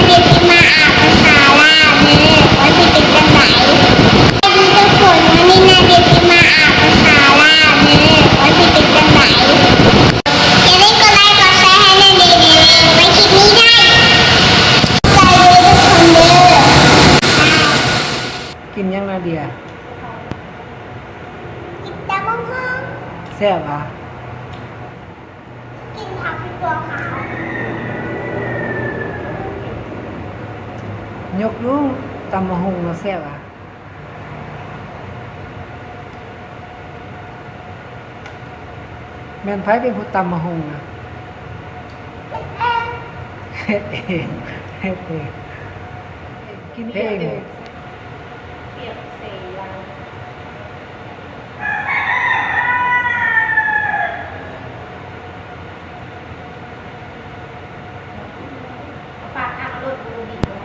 ເດຊິມາອ່ານພາສາລາວເດີ ວ່າຊິເປັນຈັ່ງໃດ. ສະບາຍດີທຸກຄົນ, ມື້ນີ້ນາເດຊິມາອ່ານພາສາລາວເດີ ວ່າຊິເປັນຈັ່ງໃດ. ຢ່າລືມກົດໄລກົດແຊໃຫ້ນາເດເດີ ໄວ້ຄລິບນີ້ໄດ້. ສະບາຍດີທຸກຄົນເດີ. ກິນຫຍັງນາເດຍ? ກິນຕຳບັກຫຸ່ງ. ແຊບຫວາ? ກິນຜັກອີ່ຕົວຂາວ. ຍົກດູ ຕຳບັກຫຸ່ງນະແຊບຫວາ? ແມ່ນໃຜເປັນຜູ້ຕຳບັກຫຸ່ງນະ? ເຮັດເອງ. ເຮັດເອງ. ເຮັດເອງ. ກິນເອງ. ປຽກເສລາ. ປາກທາງລົດບໍ່ມີ.